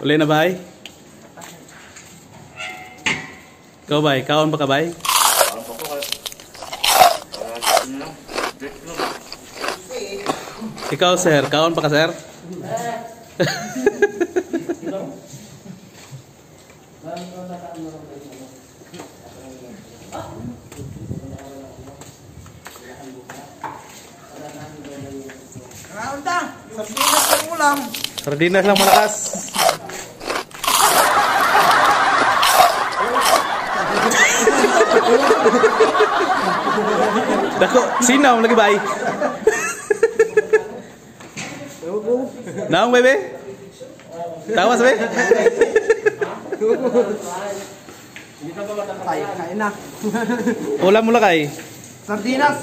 Uli na bay? Ikaw bay, kaon ba ka bay? Ikaw sir, kaon pa ka sir? Sardinas lang ulam. Sardinas lang malakas. Dako, sinaw lagi bay. Naong bebe? Tawas be? Ay, kain na. Ulam mo lakay. Sardinas.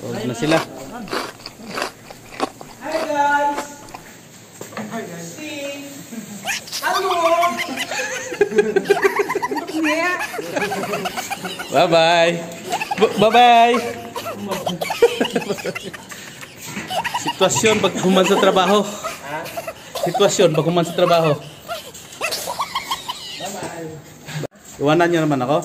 Huwag na sila. Hi guys. Hi guys. See. Hello. Bye-bye. Bye-bye. Sitwasyon pag human sa trabaho. Sitwasyon pag human sa trabaho. Iwanan niyo naman ako.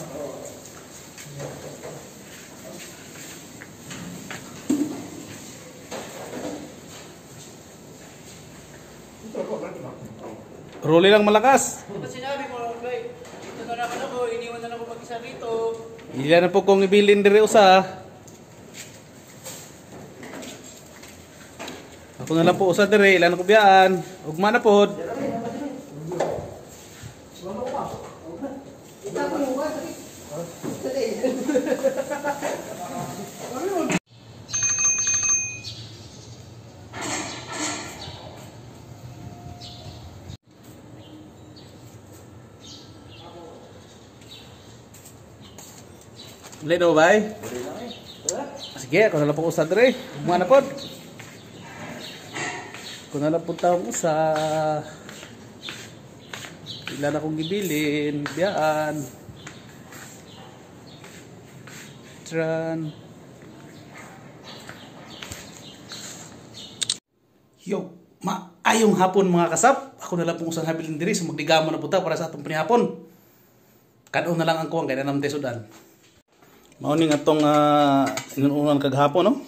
Ruli lang malakas. Sinabi mo, bay, dito na naman ako, iniwan na lang ako mag-isa rito. Ila na po kong ibilin dire usa. Ako na lang po usa dire, ilan ko biyaan. Ugma na pod. Uli daw bay? Sige, ako na lang po usa dire. Ugma na pod. Ako na lang po taong usa. Ilan akong gibilin, biyaan. Tran. Yo, maayong hapon mga kasap. Ako na lang pong usang habilin diri, so magdigamo na po ta para sa atong panihapon. Kanon na lang ang kuwang kay na namte sudan. Mao ning atong inununan kagahapon, no?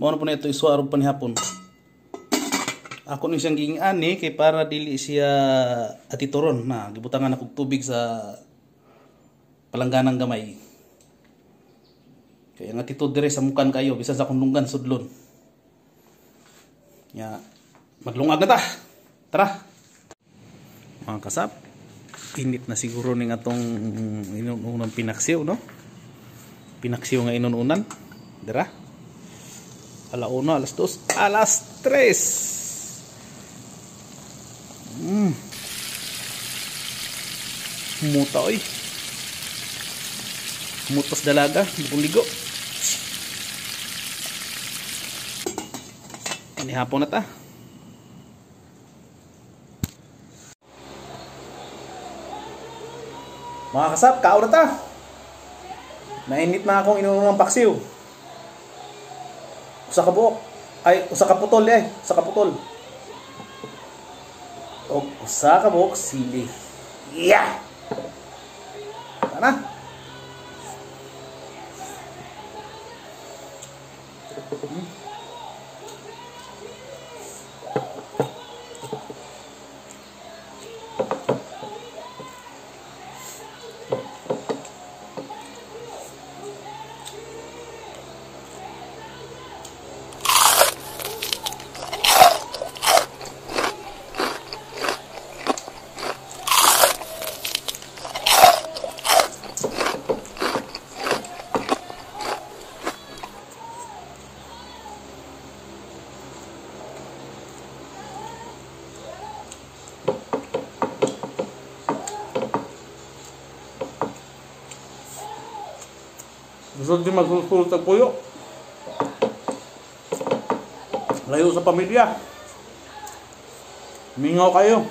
Mao na po na ito iswa aron panihapon. Ako ni siyang giingani kay para dili siya atituron na gibutangan akong tubig sa palangganang gamay. Kaya nga atitude dire sa mukan kayo bisan sa akong lunggan sudlon. Nya maglungag na ta. Tara. Mga kasap, init na siguro ning atong inuunang pinaksiw, no? Pinaksiw nga inununan. Dira. 1:00, 2:00, 3:00. Muta oy. Mutas dalaga, bukong ligo. Panihapon na ta. Mga kasap, kaon na ta. Nainit na akong inuunang paksiw. Usa ka buok. Ay, usa ka putol eh. Usa ka putol. Og usa ka buok sili. Yeah! Tara. Gusto din magsulsulot ang puyo. Layo sa pamilya. Mingaw kayo.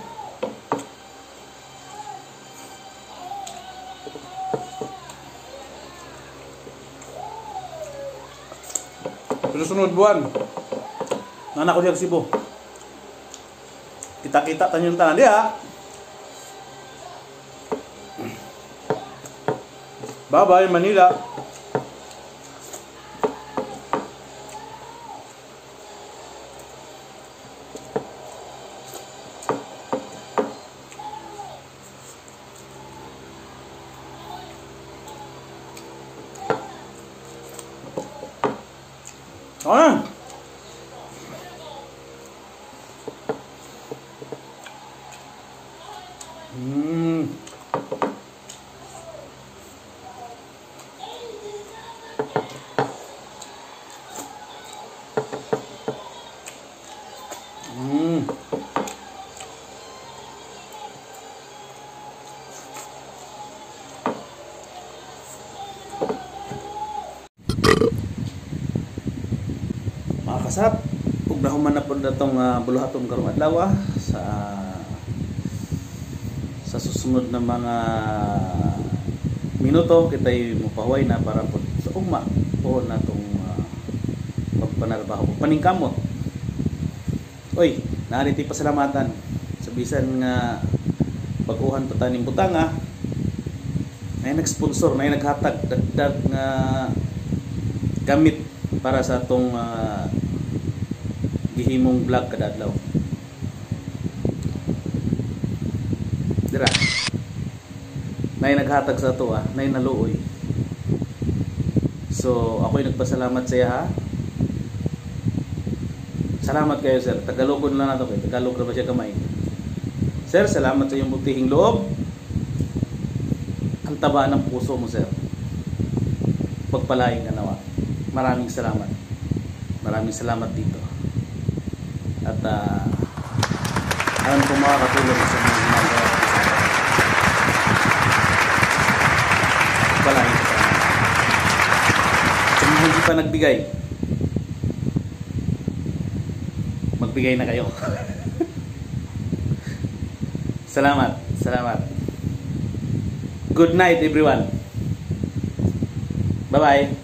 Pero sunod buwan, Nana ko diya Cebu. Kita-kita tanyong tanan diha. Bye-bye Manila. Ah! Mga kasap, ug nahuman na pud natong buluhaton karong adlaw sa susunod na mga minuto kitay mopahuway na para pud sa ugma o natong pagpanarbaho paningkamot. Oy, naariti pasalamatan sa bisan nga bag-uhan pa taning butanga, nay nag-sponsor, nay naghatag dagdag nga gamit para sa atong gihimong vlog kada adlaw. Dira. Nay naghatag sa ato nay naluoy. So ako'y nagpasalamat sa iya ha. Salamat kayo sir. Tagalogon lang nato kay Tagalog ra ba siya kamay. Sir, salamat sa iyong butihing loob. Ang taba ng puso mo sir. Pagpalain ka nawa. Maraming salamat. Maraming salamat dito. At alam ko makakatulong sa mga ginagawa ko sa pagpalain ka. Sa mga hindi pa nagbigay, magbigay na kayo. Salamat. Salamat. Good night everyone. Bye-bye.